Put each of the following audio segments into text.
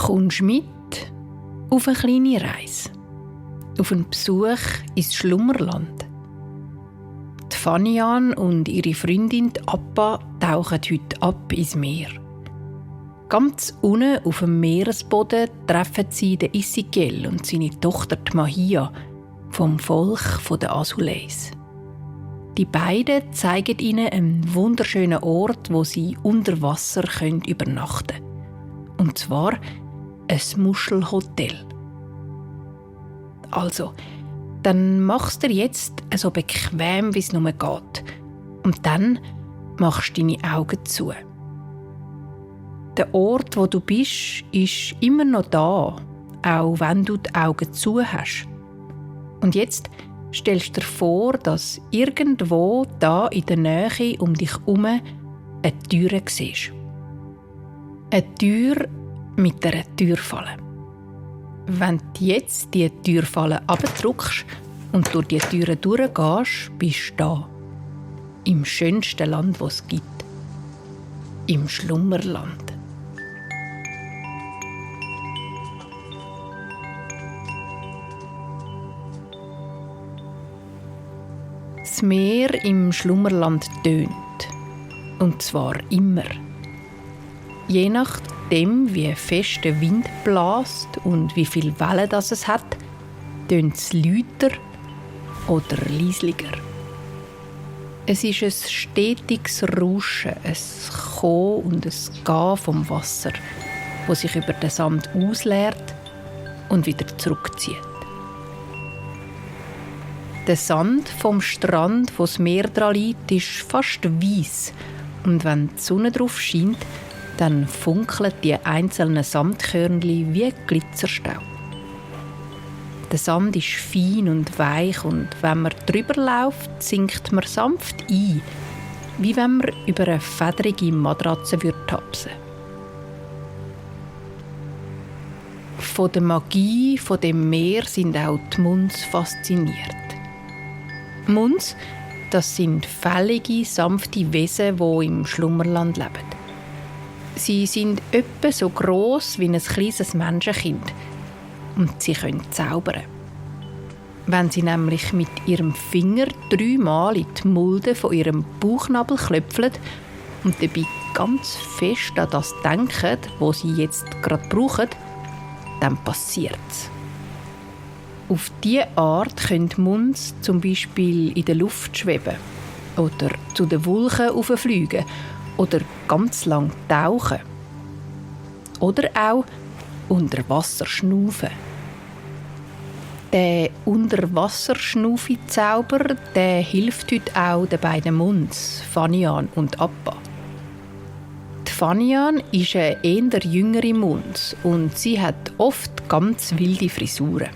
Kommst mit auf eine kleine Reise, auf einen Besuch ins Schlummerland. Die Fanian und ihre Freundin Appa tauchen heute ab ins Meer. Ganz unten auf dem Meeresboden treffen sie den Isigel und seine Tochter Mahia vom Volk der Azulejs. Die beiden zeigen ihnen einen wunderschönen Ort, wo sie unter Wasser übernachten können. Und zwar ein Muschelhotel. Also, dann machst du dir jetzt so bequem, wie es nur geht. Und dann machst du deine Augen zu. Der Ort, wo du bist, ist immer noch da, auch wenn du die Augen zu hast. Und jetzt stellst du dir vor, dass irgendwo da in der Nähe um dich herum eine Tür siehst. Eine Tür mit einer Türfalle. Wenn du jetzt diese Türfalle abdrückst und durch die Türe durchgehst, bist du da. Im schönsten Land, das es gibt. Im Schlummerland. Das Meer im Schlummerland tönt. Und zwar immer. Je nachdem, wie fest der Wind bläst und wie viele Wellen es hat, tönt es lauter oder leislicher. Es ist ein stetiges Rauschen, ein Kommen und ein Gehen vom Wasser, das sich über den Sand ausleert und wieder zurückzieht. Der Sand vom Strand, wo das Meer dran liegt, ist fast weiss. Und wenn die Sonne drauf scheint, dann funkeln die einzelnen Sandkörnchen wie Glitzerstaub. Der Sand ist fein und weich und wenn man drüber läuft, sinkt man sanft ein, wie wenn man über eine federige Matratze tapsen würde. Von der Magie von dem Meer sind auch die Muns fasziniert. Muns, das sind fällige, sanfte Wesen, die im Schlummerland leben. Sie sind etwa so gross wie ein kleines Menschenkind und sie können zaubern. Wenn sie nämlich mit ihrem Finger 3-mal in die Mulde von ihrem Bauchnabel klöpfeln und dabei ganz fest an das denken, was sie jetzt gerade brauchen, dann passiert's. Auf diese Art können die Muns zum Beispiel in der Luft schweben oder zu den Wolken fliegen oder ganz lang tauchen. Oder auch unter Wasser schnaufen. Der Unterwasserschnaufi-Zauber hilft heute auch den beiden Muns, Fanian und Appa. Die Fanian ist eine eher jüngere Muns und sie hat oft ganz wilde Frisuren.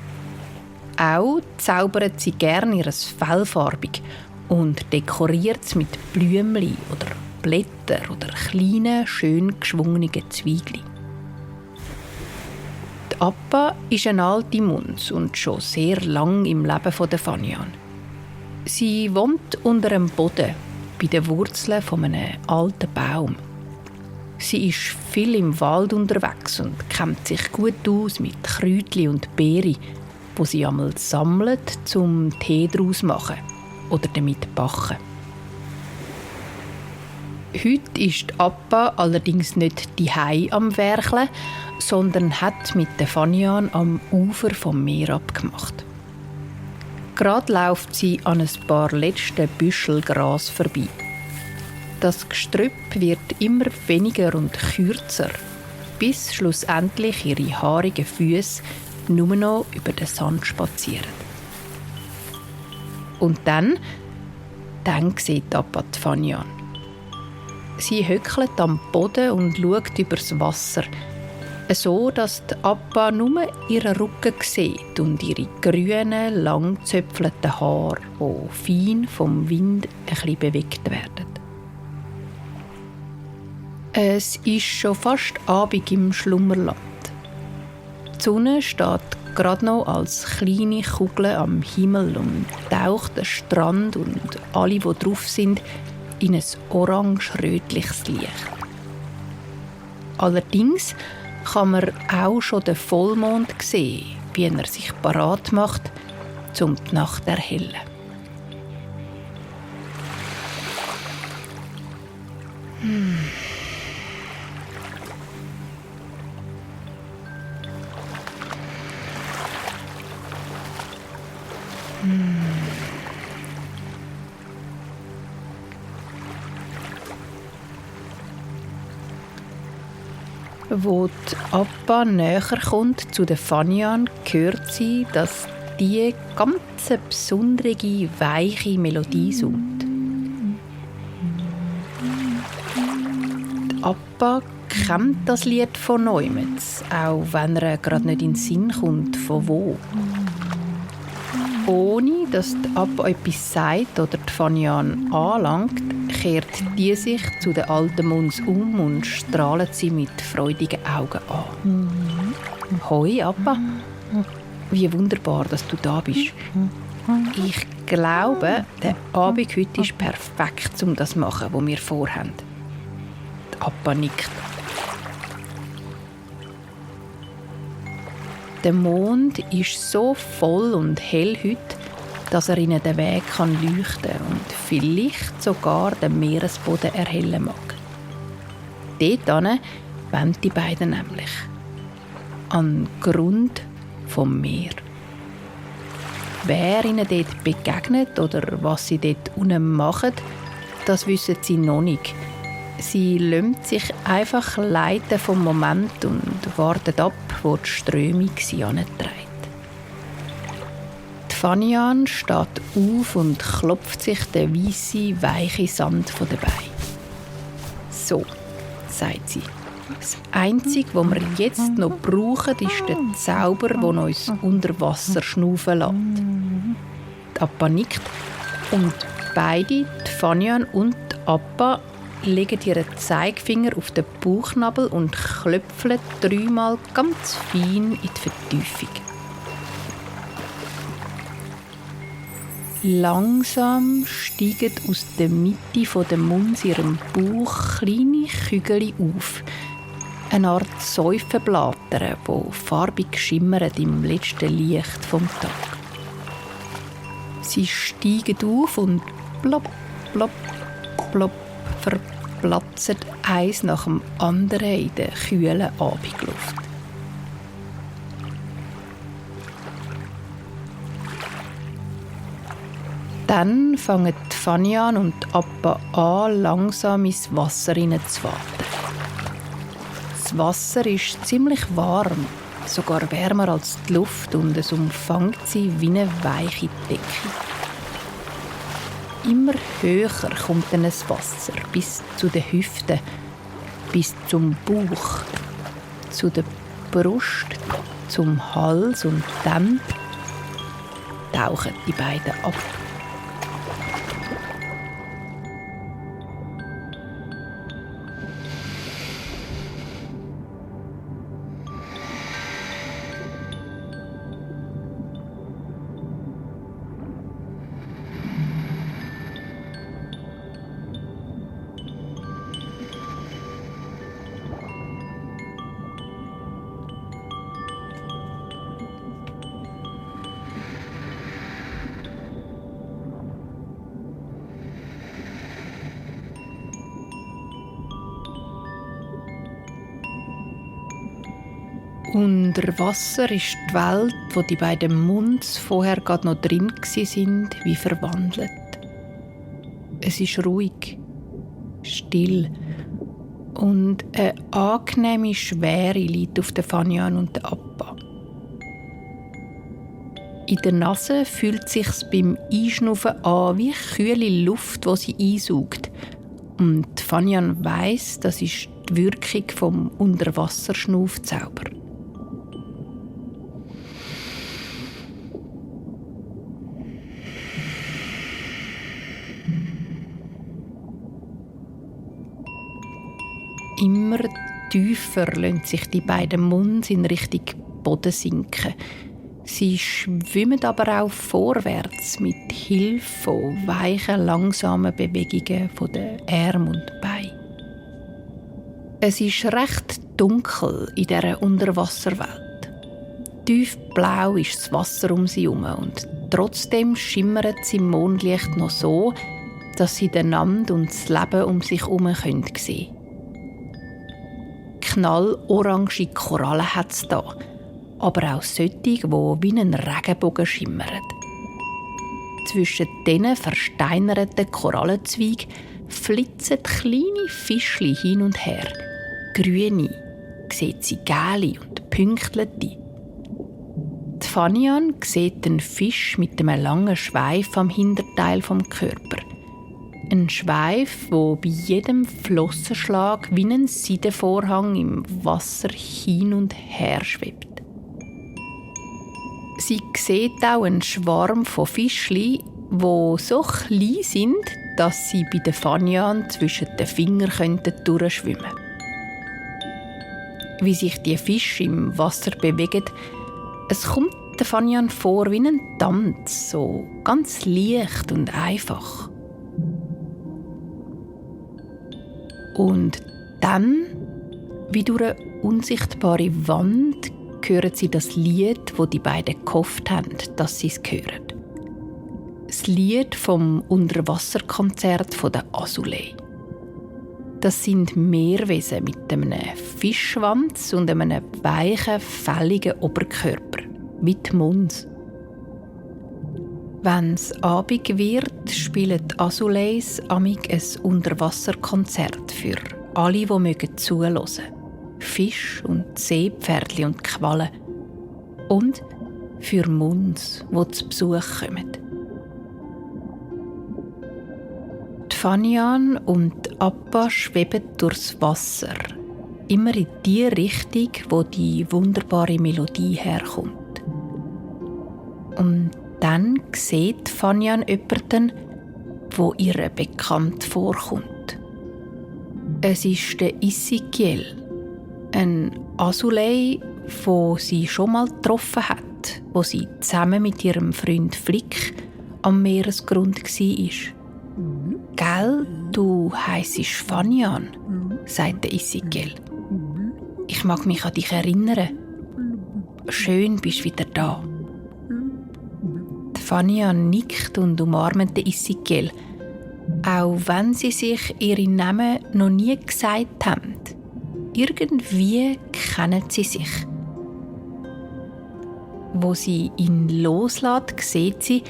Auch zaubert sie gerne ihr Fell farbig und dekoriert es mit Blümchen oder Blättern oder kleinen, schön geschwungenen Zweigli. Die Appa ist eine alte Muns und schon sehr lang im Leben der Fanian. Sie wohnt unter dem Boden, bei den Wurzeln von einem alten Baum. Sie ist viel im Wald unterwegs und kennt sich gut aus mit Kräutchen und Beeren, die sie einmal sammelt, zum Tee daraus machen oder damit backen. Heute ist die Appa allerdings nicht daheim am Werkeln, sondern hat mit der Fanian am Ufer vom Meer abgemacht. Gerade läuft sie an ein paar letzten Büschel Gras vorbei. Das Gestrüpp wird immer weniger und kürzer, bis schlussendlich ihre haarigen Füße nur noch über den Sand spazieren. Und dann sieht Appa die Fanian. Sie hückelt am Boden und schaut übers Wasser, so dass die Appa nur ihren Rücken sieht und ihre grünen, lang gezöpfelten Haare, die fein vom Wind ein bisschen bewegt werden. Es ist schon fast Abend im Schlummerland. Die Sonne steht gerade noch als kleine Kugel am Himmel und taucht den Strand und alle, die drauf sind, in ein orange-rötliches Licht. Allerdings kann man auch schon den Vollmond sehen, wie er sich parat macht, um die Nacht zu erhellen. Wo die Appa näher kommt zu den Fanian, hört sie, dass die ganz besondere, weiche Melodie singt. Die Appa kennt das Lied von Neumetz, auch wenn er gerade nicht in den Sinn kommt, von wo. Ohne dass die Appa etwas sagt oder die Fanian anlangt, kehrt die sich zu der alten Muns und strahlt sie mit freudigen Augen an. «Hoi, Appa. Wie wunderbar, dass du da bist. Ich glaube, der Abend heute ist perfekt, um das zu machen, was wir vorhaben.» Die Appa nickt. Der Mond ist so voll und hell heute, dass er ihnen den Weg leuchten kann und vielleicht sogar den Meeresboden erhellen mag. Dorthin wollen die beiden nämlich. An den Grund vom Meer. Wer ihnen dort begegnet oder was sie dort unten machen, das wissen sie noch nicht. Sie lassen sich einfach leiten vom Moment und warten ab, wo die Strömung sie antreibt. Die Fanian steht auf und klopft sich den weißen, weichen Sand von den Beinen. «So», sagt sie. «Das Einzige, was wir jetzt noch brauchen, ist der Zauber, der uns unter Wasser schnaufen lässt.» Die Appa nickt und beide, die Fanian und die Appa, legen ihren Zeigefinger auf den Bauchnabel und klöpfeln 3-mal ganz fein in die Vertiefung. Langsam steigen aus der Mitte des Munds ihrem Bauch kleine Kügel auf. Eine Art Seifenblätter, die farbig schimmern im letzten Licht vom Tag. Sie steigen auf und plopp, plopp, plopp verplatzen eins nach dem anderen in der kühlen Abendluft. Dann fangen die Fanian und die Appa an, langsam ins Wasser hineinzuwaten. Das Wasser ist ziemlich warm, sogar wärmer als die Luft, und es umfängt sie wie eine weiche Decke. Immer höher kommt dann das Wasser, bis zu den Hüften, bis zum Bauch, zu der Brust, zum Hals, und dann tauchen die beiden ab. Unter Wasser ist die Welt, wo die beiden Munds vorher gerade noch drin waren, wie verwandelt. Es ist ruhig, still, und eine angenehme Schwere liegt auf der Fanian und der Appa. In der Nase fühlt es sich beim Einschnaufen an wie kühle Luft, die sie einsaugt. Und Fanian weiss, das ist die Wirkung vom Unterwasserschnaufzauber. Immer tiefer lassen sich die beiden Munds in Richtung Boden sinken. Sie schwimmen aber auch vorwärts mit Hilfe von weichen, langsamen Bewegungen der Arme und Beine. Es ist recht dunkel in dieser Unterwasserwelt. Tiefblau ist das Wasser um sie herum und trotzdem schimmert sie im Mondlicht noch so, dass sie den Land und das Leben um sich herum sehen können. Knallorange Korallen hat es da, aber auch solche, die wie ein Regenbogen schimmern. Zwischen diesen versteinerten Korallenzweigen flitzen kleine Fischchen hin und her. Grüne, sieht sie gelbe und pünktliche. Die Fanian sieht einen Fisch mit einem langen Schweif am Hinterteil vom Körper. Ein Schweif, der bei jedem Flossenschlag wie ein Seidenvorhang im Wasser hin und her schwebt. Sie sieht auch einen Schwarm von Fischchen, die so klein sind, dass sie bei den Fanian zwischen den Fingern durchschwimmen könnten. Wie sich die Fische im Wasser bewegen, es kommt den Fanian vor wie ein Tanz, so ganz leicht und einfach. Und dann, wie durch eine unsichtbare Wand, hören sie das Lied, das die beiden gehofft haben, dass sie es hören. Das Lied vom Unterwasserkonzert der Asulei. Das sind Meerwesen mit einem Fischschwanz und einem weichen, fälligen Oberkörper, wie die Muns. Wenn es Abend wird, spielen die Asuleis amig ein Unterwasserkonzert für alle, die zuhören mögen. Fisch und Seepferdli und Quallen. Und für Muns, die zu Besuch kommen. Die Fanian und Appa schweben durchs Wasser, immer in die Richtung, wo die wunderbare Melodie herkommt. Und dann sieht Fanian jemanden, der ihr bekannt vorkommt. Es ist der Issikiel, ein Asulei, den sie schon mal getroffen hat, wo sie zusammen mit ihrem Freund Flick am Meeresgrund war. «Gell, du heissest Fanian», sagte Issikiel. «Ich mag mich an dich erinnern. Schön bist du wieder da.» Die Fanian nickt und umarmt den Issikiel, auch wenn sie sich ihre Namen noch nie gesagt haben. Irgendwie kennen sie sich. Wo sie ihn loslässt, sieht sie,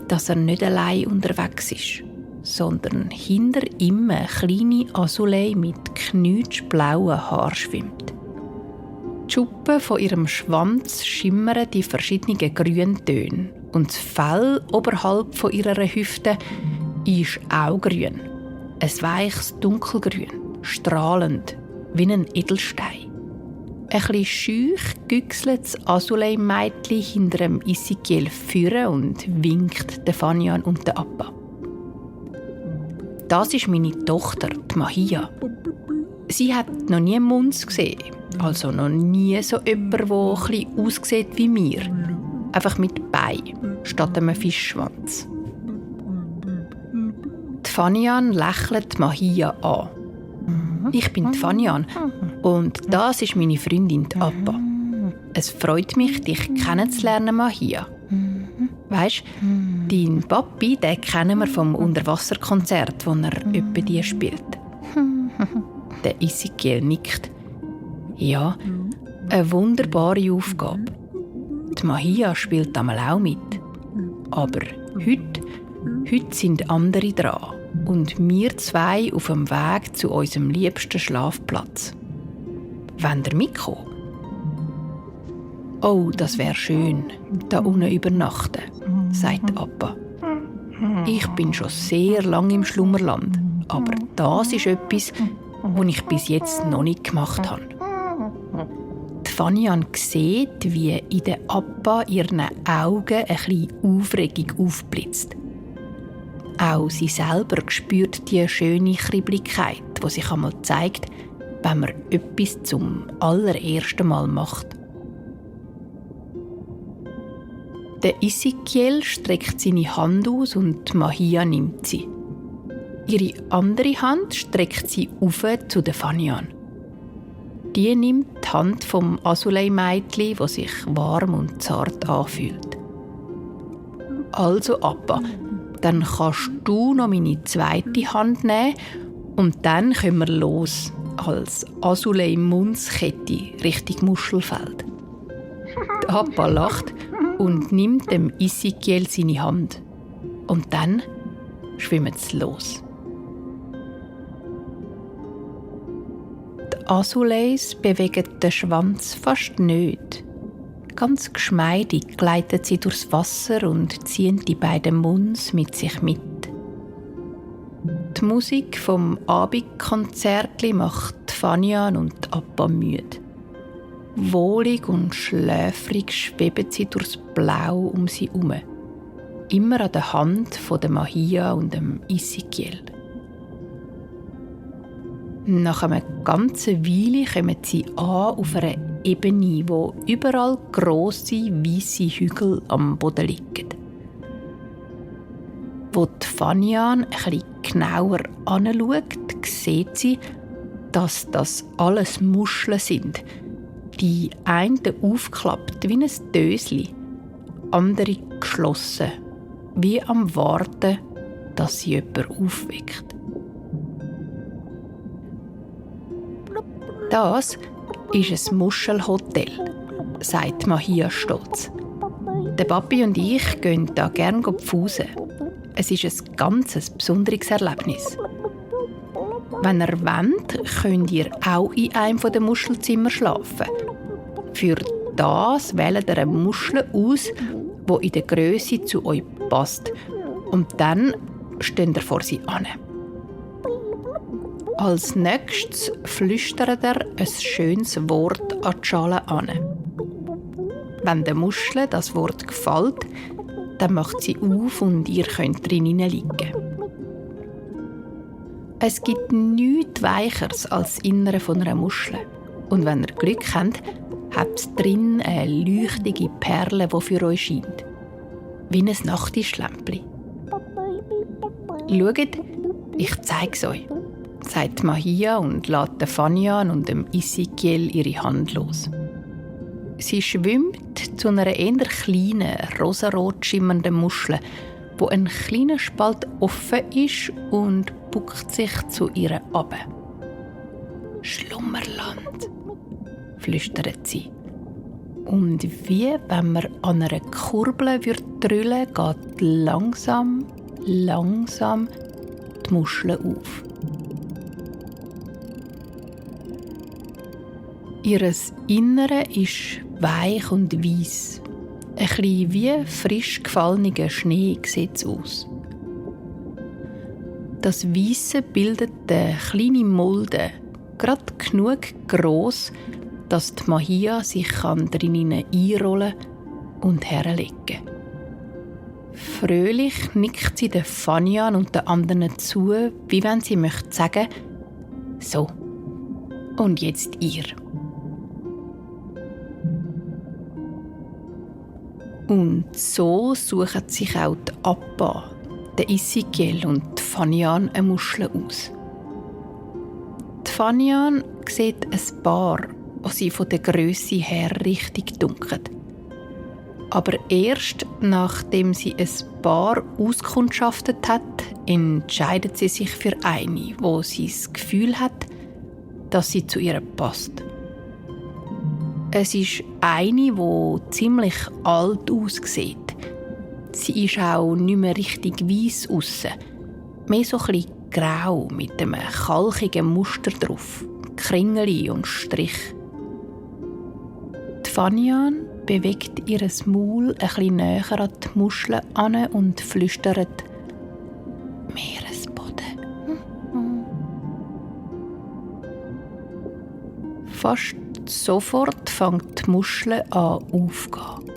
dass er nicht allein unterwegs ist, sondern hinter ihm eine kleine Asulei mit knutschblauen Haaren schwimmt. Die Schuppen von ihrem Schwanz schimmern in verschiedenen Grüntönen und das Fell oberhalb von ihrer Hüfte ist auch grün. Ein weiches Dunkelgrün, strahlend, wie ein Edelstein. Ein bisschen schüch güchselt das Asulei-Mädchen hinter dem Issikiel führen und winkt den Fanian und den Appa. «Das ist meine Tochter, die Mahia. Sie hat noch nie einen Muns gesehen, also noch nie so jemanden, der ein bisschen aussieht wie mir. Einfach mit Beinen statt einem Fischschwanz.» Die Fanian lächelt Mahia an. «Ich bin die Fanian und das ist meine Freundin die Appa. Es freut mich, dich kennenzulernen, Mahia. Weisst, dein Papi, den kennen wir vom Unterwasserkonzert, das er öppe dir spielt.» Der Issikiel nickt. «Ja, eine wunderbare Aufgabe. Die Mahia spielt einmal auch mit. Aber heute sind andere dran. Und wir zwei auf dem Weg zu unserem liebsten Schlafplatz. Wollt ihr mitkommen?» «Oh, das wäre schön, da unten übernachten», sagt Appa. «Ich bin schon sehr lange im Schlummerland, aber das ist etwas, was ich bis jetzt noch nicht gemacht habe.» Die Fanian sieht, wie in den Appa ihren Augen ein bisschen Aufregung aufblitzt. Auch sie selber spürt die schöne Kribbeligkeit, die sich einmal zeigt, wenn man etwas zum allerersten Mal macht. Der Issikiel streckt seine Hand aus und Mahia nimmt sie. Ihre andere Hand streckt sie auf zu der Fanian. Die nimmt die Hand vom Asulei-Mädchen, das sich warm und zart anfühlt. «Also, Appa, dann kannst du noch meine zweite Hand nehmen und dann können wir los, als Asulei-Munskette Richtung Muschelfeld.» Der Appa lacht und nimmt dem Ezekiel seine Hand. Und dann schwimmen sie los. Die Asuleis bewegen den Schwanz fast nicht. Ganz geschmeidig gleiten sie durchs Wasser und ziehen die beiden Muns mit sich mit. Die Musik vom Abendkonzert macht Fanian und Appa müde. Wohlig und schläfrig schweben sie durchs Blau um sie herum. Immer an der Hand von der Mahia und dem Ezekiel. Nach einer ganzen Weile kommen sie an auf einer Ebene, wo überall grosse, weisse Hügel am Boden liegen. Wo die Fanian etwas genauer anschaut, sieht sie, dass das alles Muscheln sind. Die eine aufklappt wie ein Dösli, andere geschlossen, wie am Warten, dass sie jemand aufweckt. Das ist ein Muschelhotel, sagt Mahia stolz. Der Papi und ich gehen da gerne pfusen. Es ist ein ganz besonderes Erlebnis. Wenn ihr wollt, könnt ihr auch in einem der Muschelzimmer schlafen. Für das wählt ihr eine Muschel aus, die in der Grösse zu euch passt. Und dann steht ihr vor sie an. Als nächstes flüstert er ein schönes Wort an die Schale an. Wenn der Muschel das Wort gefällt, dann macht sie auf und ihr könnt drin liegen. Es gibt nichts Weicheres als das Innere einer Muschel. Und wenn ihr Glück habt, habt ihr drin eine leuchtige Perle, die für euch scheint. Wie ein Nachttischlämpchen. Schaut, ich zeige es euch, sagt Mahia und lässt Fanian und dem Ezekiel ihre Hand los. Sie schwimmt zu einer eher kleinen, rosarot schimmernden Muschel, wo ein kleiner Spalt offen ist und buckt sich zu ihr ab. «Schlummerland», flüstert sie. Und wie wenn man an einer Kurbel drüllen würde, geht langsam die Muschel auf. Ihres Innere ist weich und weiss. Ein bisschen wie frisch gefallener Schnee sieht es aus. Das Weisse bildet eine kleine Mulde, gerade genug gross, dass die Mahia sich drinnen einrollen und herlegen kann. Fröhlich nickt sie den Fanian und den anderen zu, wie wenn sie möchte sagen: «So, und jetzt ihr.» Und so suchen sich auch die Appa, der Ezekiel und die Fanian eine Muschel aus. Die Fanian sieht ein Paar, das sie von der Grösse her richtig dunkelt. Aber erst nachdem sie ein Paar auskundschaftet hat, entscheidet sie sich für eine, wo sie das Gefühl hat, dass sie zu ihr passt. Es ist eine, die ziemlich alt aussieht. Sie ist auch nicht mehr richtig weiss aussen, mehr so ein bisschen grau mit einem kalkigen Muster drauf, Kringeli und Strich. Die Fanian bewegt ihr Maul ein bisschen näher an die Muschel an und flüstert: «Meeresboden.» Fast sofort fängt die Muschel an aufzugehen.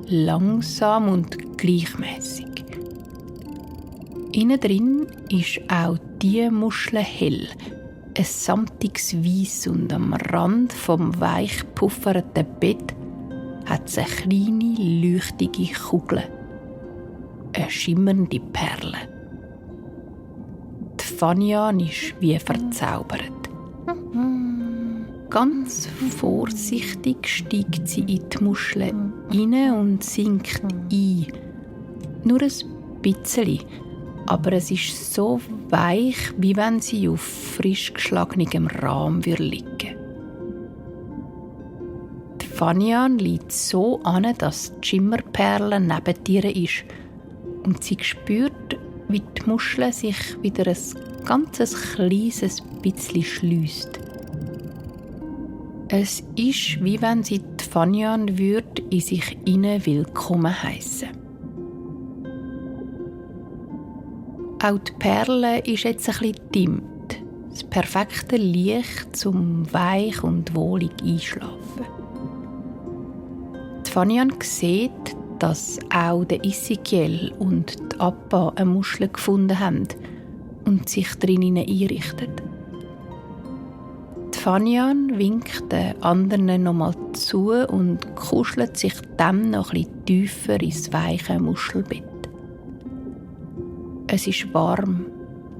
Langsam und gleichmäßig. Innen drin ist auch diese Muschel hell, ein samtiges Weiss, und am Rand vom weich gepufferten Bett hat es eine kleine, leuchtige Kugel. Eine schimmernde Perle. Die Fanian ist wie verzaubert. Ganz vorsichtig steigt sie in die Muschel rein und sinkt ein. Nur ein bisschen, aber es ist so weich, wie wenn sie auf frisch geschlagenem Rahm liegen würde. Fanian liegt so an, dass die Schimmerperle neben ihr ist und sie spürt, wie die Muschel sich wieder ein ganz kleines bisschen schliesst. Es ist, wie wenn sie die Fanian in sich innen willkommen heissen. Auch die Perle ist jetzt ein bisschen dimmt. Das perfekte Licht zum weich und wohlig einschlafen. Die Fanian sieht, dass auch der Ezekiel und die Appa eine Muschel gefunden haben und sich drinnen einrichten. Die Fanian winkt den anderen nochmal zu und kuschelt sich dann noch etwas tiefer ins weiche Muschelbett. Es ist warm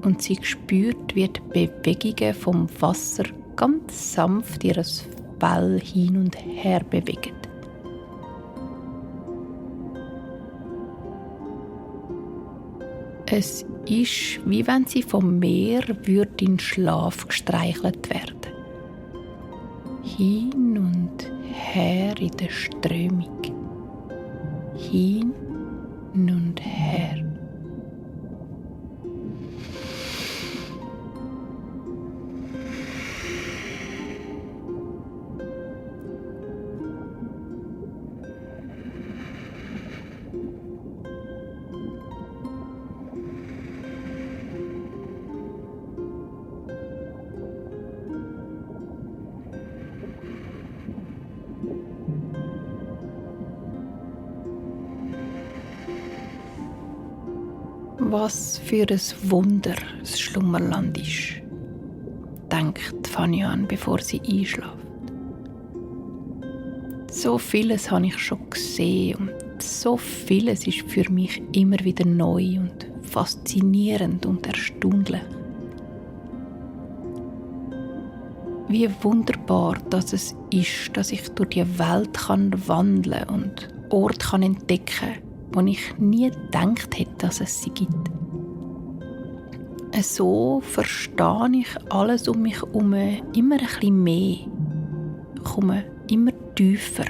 und sie spürt, wie die Bewegungen vom Wasser ganz sanft ihr Fell hin und her bewegen. Es ist, wie wenn sie vom Meer in Schlaf gestreichelt werden. Hin und her in der Strömung. Hin und her. Was für ein Wunder das Schlummerland ist, denkt Fanian, bevor sie einschläft. So vieles habe ich schon gesehen und so vieles ist für mich immer wieder neu und faszinierend und erstaunlich. Wie wunderbar dass es ist, dass ich durch die Welt wandeln kann und Orte entdecken kann, wo ich nie gedacht hätte, dass es sie gibt. So verstehe ich alles um mich herum immer ein bisschen mehr, komme immer tiefer,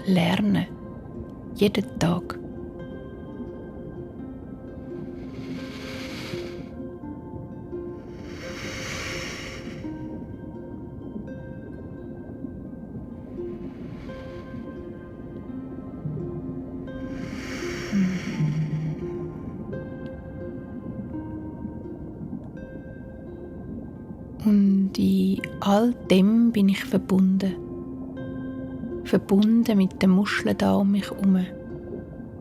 lerne jeden Tag. Und in all dem bin ich verbunden. Verbunden mit den Muscheln da um mich herum.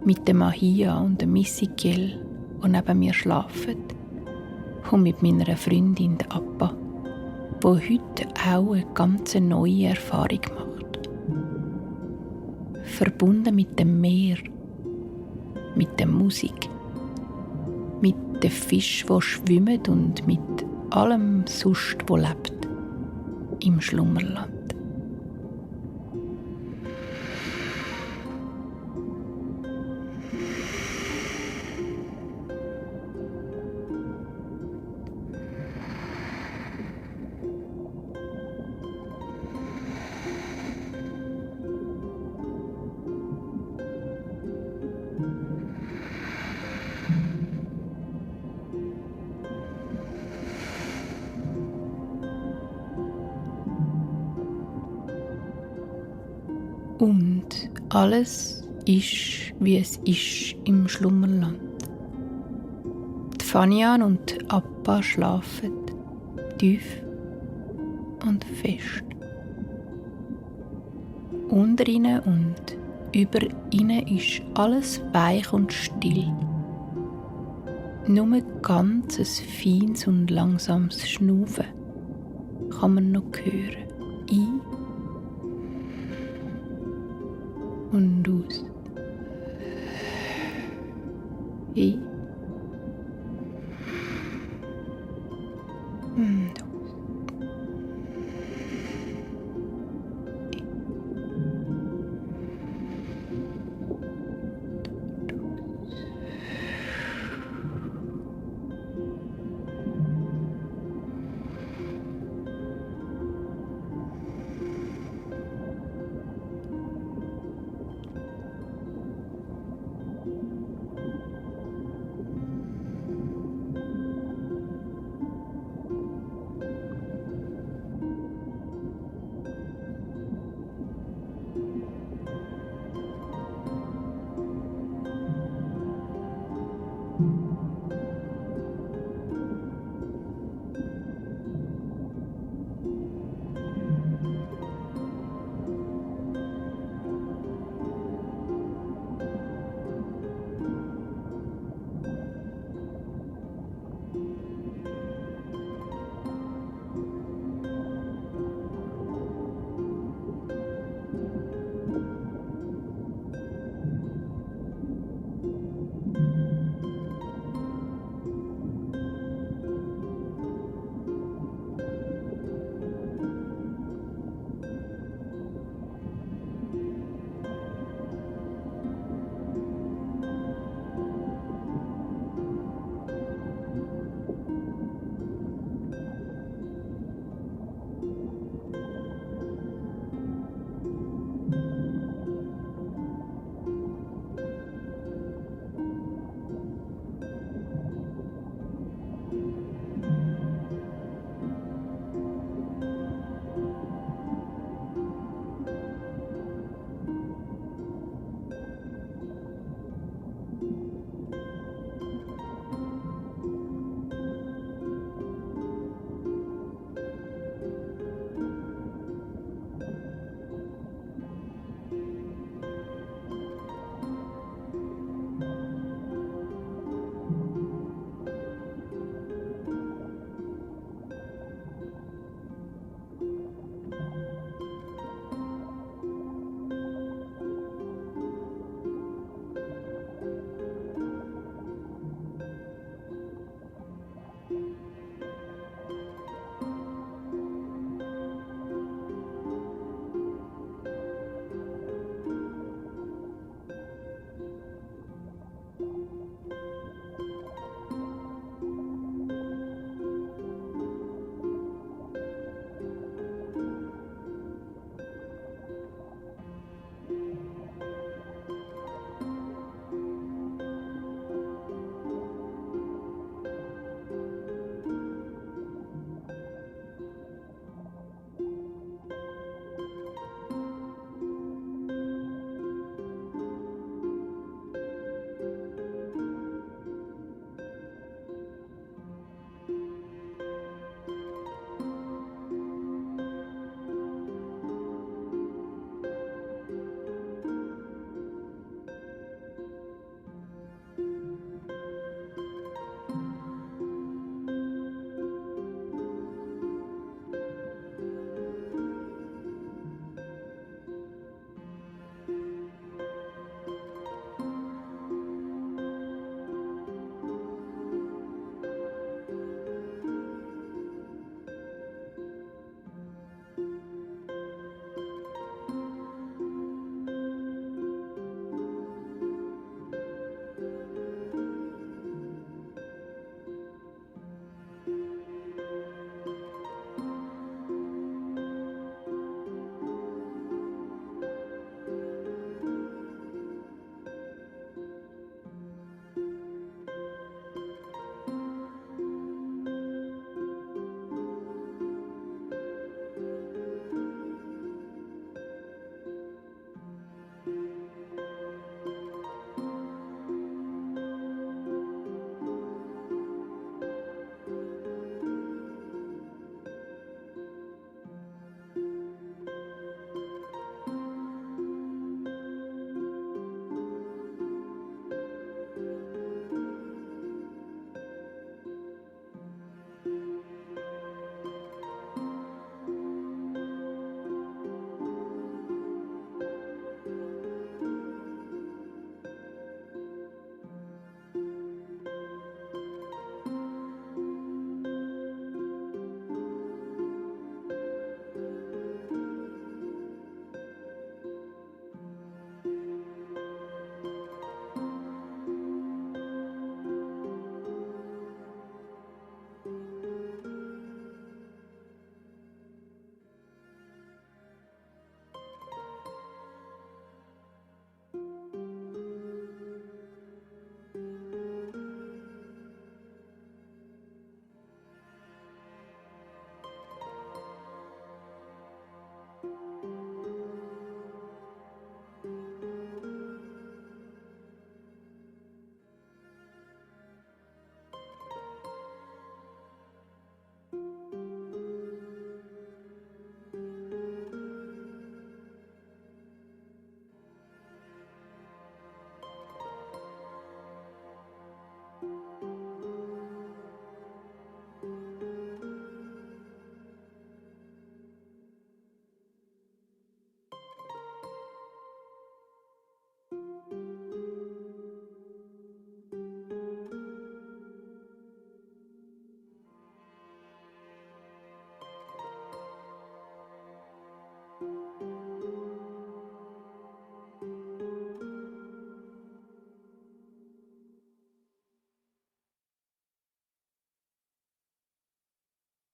Mit dem Mahia und dem Ezekiel, die neben mir schlafen. Und mit meiner Freundin, der Appa, die heute auch eine ganz neue Erfahrung macht. Verbunden mit dem Meer, mit der Musik, mit den Fischen, die schwimmen und mit allem sonst, wo lebt, im Schlummerland. Und alles ist, wie es ist im Schlummerland. Die Fanian und die Appa schlafen tief und fest. Unter ihnen und über ihnen ist alles weich und still. Nur ganz ein feines und langsames Schnaufen kann man noch hören. Ein und aus. Ein